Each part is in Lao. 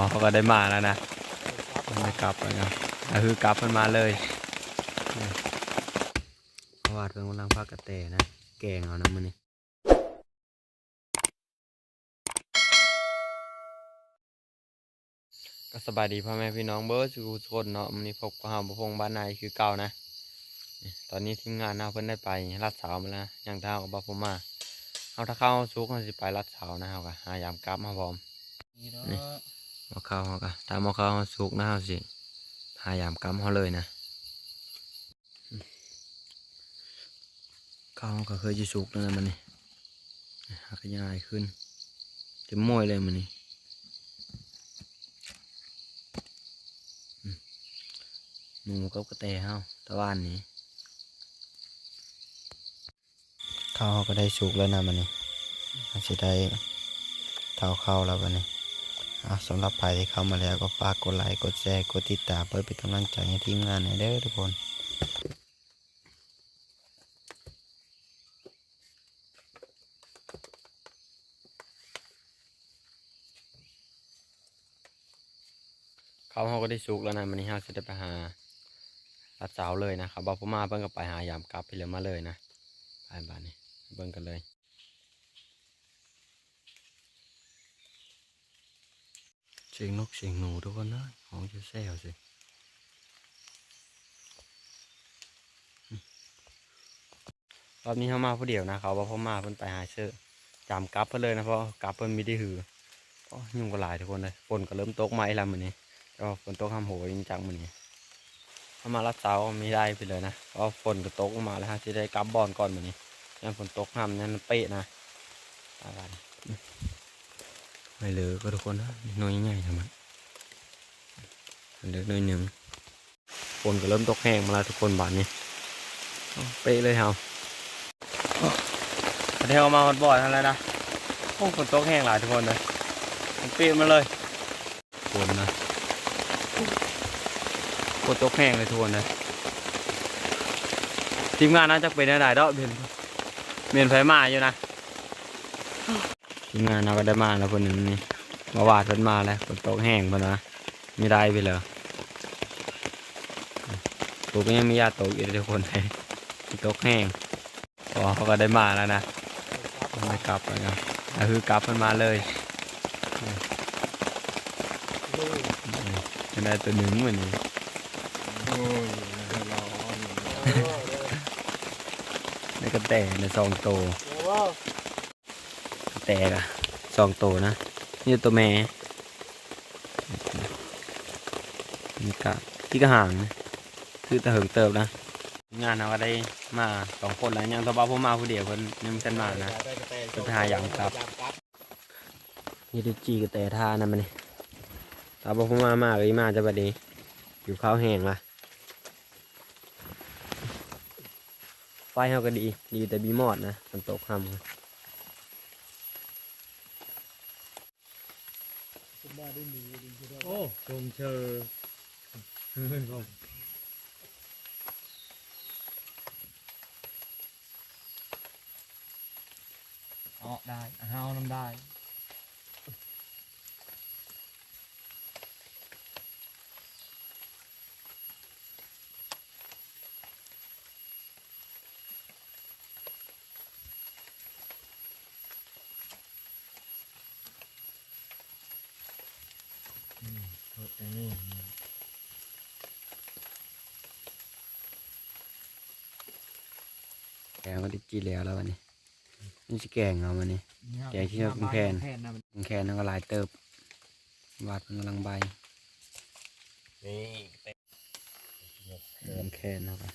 ເຮົາກໍໄດ້ມາແລ້ວນະ ໄດ້ກັບແລ້ວນະ ກໍຄືກັບເພິ່ນມາເລີຍ. ມາວາດເບິ່ງກຳລັງພາກະແຕນະ ແກງເອົານະມື້ນີ້. ກໍສະບາຍດີພໍ່ແມ່ພີ່ນ້ອງເບິດສູ່ຄົນເນາະ. ມື້ນີ້ພົບກັບເຮົາ ບ່າວພົງ ບ້ານນາອີກຄືເກົ່ານະ. ນີ້ ຕອນນີ້ທີມງານເຮົາເພິ່ນໄດ້ໄປລັດເສົາມາແລ້ວນະ ຍັງແຕ່ເຮົາກັບບ່າວພົມມາ. ເຮົາຖ້າເຂົ້າເຮົາສຸກ ເຮົາຊິໄປລັດເສົານະ ເຮົາກໍຫາຍາມກັບມາພ້ອມ. ນີ້ ນີ້ ໝໍ້ເຂົ້າເຮົາກໍ ຖ້າໝໍ້ເຂົ້າເຮົາສຸກນະ ເຮົາຊິຫາຍາມກັບເຮົາເລີຍນະ. ເຂົ້າເຮົາກໍຄືຊິສຸກແລ້ວນະມື້ນີ້ ຫາກະຫຍ້າຍຂຶ້ນ ເຕັມໝ້ວຍເລີຍມື້ນີ້. ອືມ ໝູກັບກະແຕເຮົາຕະຫວ່ານນີ້. ເຂົ້າເຮົາກໍໄດ້ສຸກແລ້ວນະມື້ນີ້ ເຮົາຊິໄດ້ເຕົາເຂົ້າແລ້ວບັດນີ້. ເອົາ ສຳລັບໃຜທີ່ເຂົ້າມາແລ້ວກໍຝາກກົດໄລ ກົດແຊ ກົດຕິດຕາມ ເພື່ອເປັນກຳລັງໃຈໃຫ້ທີມງານແດ່ເດີທຸກຄົນ. ເຂົ້າເຮົາກໍໄດ້ສຸກແລ້ວນະ ມື້ນີ້ເຮົາຊິໄດ້ໄປຫາລັດເສົາເລີຍນະ. ຄັນບໍ່ຜູ້ມາເພິ່ນກໍໄປຫາຍາມກັບພີ້ແລ້ວມາເລີຍນະ. ໄປບາດນີ້ເບິ່ງກັນເລີຍ. ສຽງນົກສຽງໜູທຸກຄົນເອີຍ ຮ້ອງແຊວໆ ຊິ. ຮອບນີ້ເຮົາມາຜູ້ດຽວນະ ເຂົາວ່າພໍ່ມາເພິ່ນໄປຫາເຊີ ຈາມກັບເພິ່ນເລີຍນະ ເພາະກັບເພິ່ນມີແຕ່ຮື. ໂອ້ ຍຸງກໍຫຼາຍທຸກຄົນເອີຍ ຝົນກໍເລີ່ມຕົກມາອີກແລ້ວມື້ນີ້ ແຕ່ວ່າຝົນຕົກຫ້ຳໂຫຍຈັກມື້ນີ້. ເຮົາມາລັດເສົາມີໄດ້ໄປເລີຍນະ ເພາະຝົນກໍຕົກລົງມາແລ້ວ ເຮົາຊິໄດ້ກັບບ່ອນກ່ອນມື້ນີ້ ຢ້ານຝົນຕົກຫ້ຳ ຢ້ານເປະນະ. ໄປເລີຍກໍທຸກຄົນເອີຍ ໜ່ວຍໃຫຍ່ທັງໝົດ ເລີຍໜ່ວຍໜຶ່ງ. ຝົນກໍເລີ່ມຕົກແຮງມາແລ້ວທຸກຄົນ ບາດນີ້ເປະເລີຍເຮົາ. ຕອນນີ້ເຮົາມາຮອດບ່ອນຫັ້ນແລ້ວນະ. ໂອ້ ຝົນຕົກແຮງຫຼາຍທຸກຄົນເອີຍ ມັນເປະມາເລີຍ ຝົນນະ. ໂອ້ ຕົກແຮງເລີຍທຸກຄົນເອີຍ. ທີມງານເຮົາຈັກເປັນແນວໃດເນາະ ແມ່ນ ແມ່ນໃຜມາຢູ່ນະ. ທີມງານເຮົາກໍໄດ້ມາແລ້ວຜູ້ໜຶ່ງນີ້ ມາວາດເພິ່ນມາແລ້ວ ຝົນຕົກແຮງເພິ່ນວ່າ ມີໄດ້ໄປເລີຍ. ໂອ້ ກໍຍັງມີຢາຕົກຢູ່ເດີທຸກຄົນເອີຍ ຕົກແຮງ. ອໍ ເຮົາກໍໄດ້ມາແລ້ວນະ ໄດ້ກັບແລ້ວນະ ກໍຄືກັບເພິ່ນມາເລີຍ. ໄດ້ໂຕໜຶ່ງມື້ນີ້ ໂອ້ຍ ໄດ້ກະແຕໄດ້ສອງໂຕ. ກະແຕກະສອງໂຕນະ ມີແຕ່ໂຕແມ່. ນີ້ກະ ທີ່ກະຫາງນະ ຄືແຕ່ເຫິງເຕີບນະ. ງານເຮົາກໍໄດ້ມາສອງຄົນແລ້ວ ຍັງແຕ່ວ່າບໍ່ມາຜູ້ດຽວ ເພິ່ນຍັງບໍ່ທັນມານະ ເພິ່ນໄປຫາຢາມກັບ. ນີ້ໄດ້ຈີ່ກະແຕທ່ານຳບັດນີ້ ຖ້າບໍ່ຜູ້ມາ ມາກໍຊິມາແຕ່ບັດນີ້ ຫິວເຂົ້າແຮງລະ. ໄຟເຮົາກໍດີ ດີແຕ່ມີມອດນະ ມັນຕົກຄ່ຳ. ໂອ້ ຊົມເຊີຍ ເອາະໄດ້ ເຮົານຳໄດ້. ອືມ ເພາະອັນນີ້ ແກງມັນໄດ້ຈີ່ແລ້ວລະບັດນີ້ ມັນຊິແກງເອົາບັດນີ້ ແກງທີ່ເຮົາກິນແຄນ ກິນແຄນເຮົາກໍຫຼາຍເຕີບ ວາດມັນກຳລັງໃບ ນີ້ ແກງແຄນເຮົາກໍ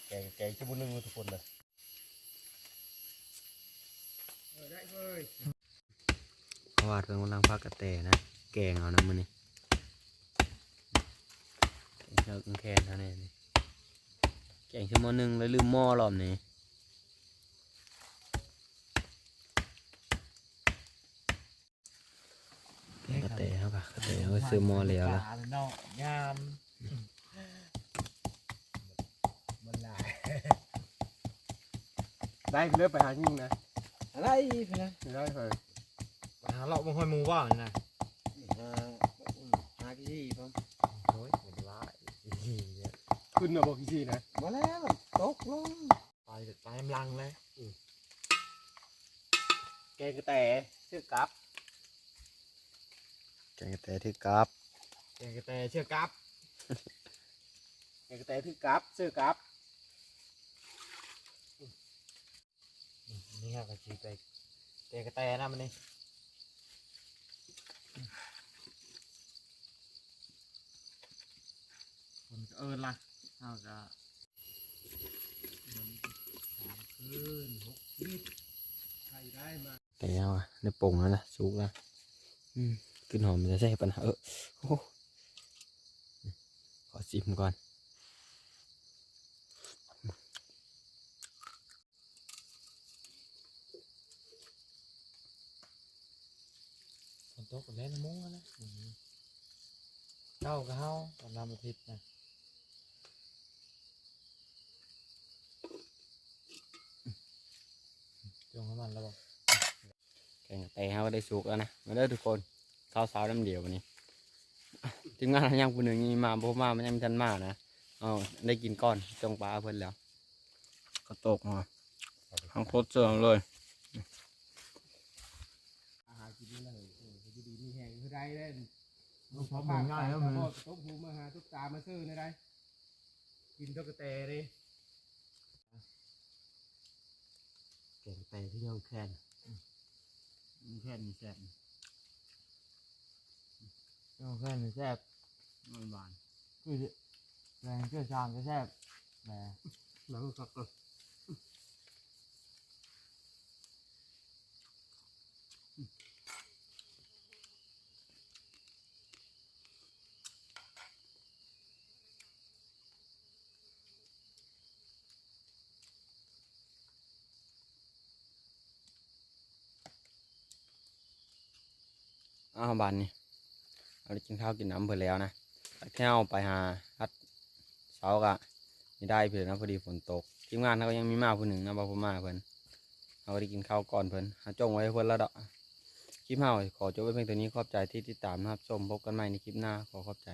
ແກງ ແກງຊົ່ວໂມງໜຶ່ງທຸກຄົນເດີ. ມາວາດເບິ່ງກຳລັງພາກະແຕນະ ແກງເອົານະມື້ນີ້ ແກງເຮົາແຄນເຮົາແນ່ນີ້ ແກງຊົ່ວໂມງໜຶ່ງແລ້ວລືມໝໍ້ລອບນີ້. ແກງກະແຕເຮົາກະ ກະແຕເຮົາກໍຊື້ໝໍ້ແລ້ວລະ ງາມ ມັນຫຼາຍ ໄດ້ເລີຍໄປຫາຍິງນະ ໄດ້ພຸ້ນນະ ໄດ້ເລີຍ. ເລາະເບິ່ງຫ້ອຍໝູບໍ່ນີ້ນະ? ຫາ ຫາຂີ້ຊີ້ພຸ້ນ. ໂອ້ຍ ເປັນຫຼາຍຂີ້ຊີ້ເດ້. ຂຶ້ນມາບໍ່ຂີ້ຊີ້ນະ? ບໍ່ແລ້ວ ມັນຕົກລົງ. ໄປ ໄປນຳຫຼັງເລີຍ. ອືມ ແກງກະແຕເຊືອກັບ. ແກງກະແຕຖືກກັບ. ແກງກະແຕເຊືອກັບ. ແກງກະແຕຖືກກັບ ເຊືອກັບ. ນີ້ເຮົາກໍຊິໄປແກງກະແຕນຳມື້ນີ້. ຄົນກໍເອີ້ນລະ ເຮົາກໍ ສາມຄືນຫົກສິບ ໃກ້ໄດ້ມາ. ແຕ່ເຮົາໄດ້ປົງແລ້ວນະ ສຸກແລ້ວ. ອືມ ກິ່ນຫອມເປັນຕາແຊບປານນະ. ເອີ ໂອ້ ຂໍຊີມກ່ອນ. ຝົນຕົກແລ້ວ ລະມຸງແລ້ວ. ອືມ ເຈົ້າກໍເຮົາ ຕອນນຳອາທິດນະ. ຈົງໃຫ້ມັນແລ້ວບໍ່? ແກງກະແຕເຮົາກໍໄດ້ສຸກແລ້ວນະ. ມາເດີທຸກຄົນ ເຊົາໆນຳດຽວບັດນີ້. ທີມງານເຮົາຍັງຜູ້ໜຶ່ງຍັງມາບໍ່ມາ ມັນຍັງບໍ່ທັນມານະ. ເອົາ ໄດ້ກິນກ່ອນ ຈົ່ງປາເພິ່ນແລ້ວ. ກະຕົກມາທັງໂຄດເສີມເລີຍ. ອາຫານກິນເລີຍ ເອີ ຢູ່ດີມີແຮງຄືໄດ້ເດ້. ຕ້ອງພໍເບິ່ງງ່າຍແລ້ວ ຕົກຫູມາຫາຕຸກຕາມາຊື້ແນວໃດ ກິນຕົກກະແຕເດ້. ແກງແຕທີ່ຍອງແຄນ ອືມ ຍອງແຄນນີ້ແຊບ ຍອງແຄນນີ້ແຊບ ມັນຫວານ ຄືແກງເກືອຊາງກໍແຊບແຫຼະ ແລ້ວກໍຄັກ. ອ້າວ ບາດນີ້ເຮົາໄດ້ກິນເຂົ້າກິນນ້ຳເພິ່ນແລ້ວນະ ແລ້ວເຮົາໄປຫາຮັດເຊົ້າກະມີໄດ້ເພິ່ນນະ ພໍດີຝົນຕົກ. ທີມງານເຮົາກໍຍັງມີມາຜູ້ໜຶ່ງນະ ບໍ່ພໍມາເພິ່ນ ເຮົາກໍໄດ້ກິນເຂົ້າກ່ອນເພິ່ນ ເຮົາຈົ່ງໄວ້ໃຫ້ເພິ່ນແລ້ວດອກ. ຄລິບເຮົາຂໍຈົບໄວ້ພຽງເທົ່ານີ້ ຂອບໃຈທີ່ຕິດຕາມຮັບຊົມ ພົບກັນໃໝ່ໃນຄລິບໜ້າ ຂໍຂອບໃຈ.